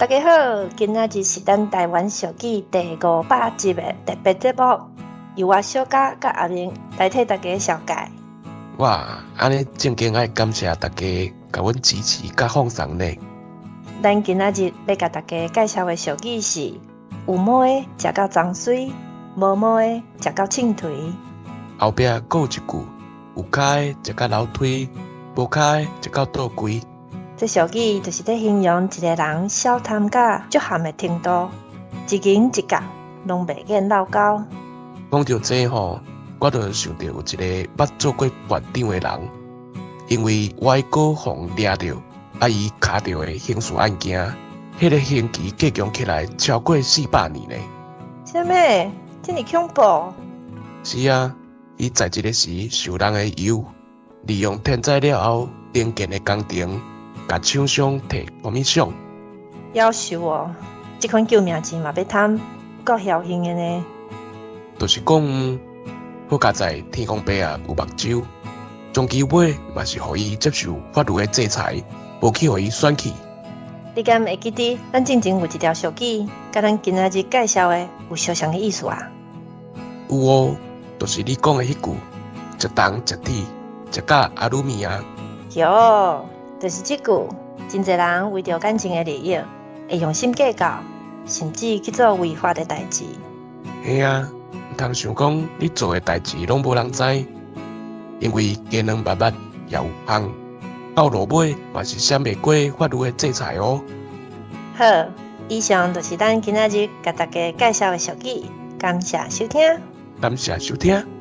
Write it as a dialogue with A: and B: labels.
A: 大家好，今仔日是咱台灣俗語第500集的特別節目，由我小嘉佮阿明來替大家紹介。
B: 哇，按呢正經愛感謝大家共阮支持佮放送呢。
A: 咱今仔日欲共大家介紹的俗語是：有毛的食到髒媠，無毛的食到凊槌。
B: 後壁閣有一句：有跤的食到樓梯，無跤的食到倒櫃。
A: 這俗語就是咧形容一个人小貪佮足譀的程度，一斤一角攏袂見落鉤。
B: 講著這吼，我就想著有一个捌做過館長的人，因為歪果予掠著，啊伊卡著的刑事案件，彼个刑期加強起來超過400年呢。
A: 啥物？這爾恐怖？
B: 是啊，伊在職的時受人的誘，利用天災了後重建的工程，共廠商提 commission。
A: 夭壽哦，這款救命錢嘛欲貪，夠僥倖的呢。
B: 就是講，好佳哉天公伯啊有目睭，終其尾嘛是予伊接受法律的制裁，無去予伊選去。
A: 你敢會記得咱進前有一條俗語，佮咱今仔日介紹的有相像的意思啊？
B: 有哦，就是你講的彼句，食銅食鐵，食甲阿魯米啊。
A: 喲，就是這句。真濟人為著感情的利益，會用心計較，甚至去做違法的代誌。
B: 嘿啊，毋通想講你做的代誌攏無人知，因為雞卵密密也有縫，到落尾嘛是閃袂過法律的制裁哦。
A: 好，以上就是咱今仔日共大家介紹的俗語，感謝收聽。
B: 感謝收聽。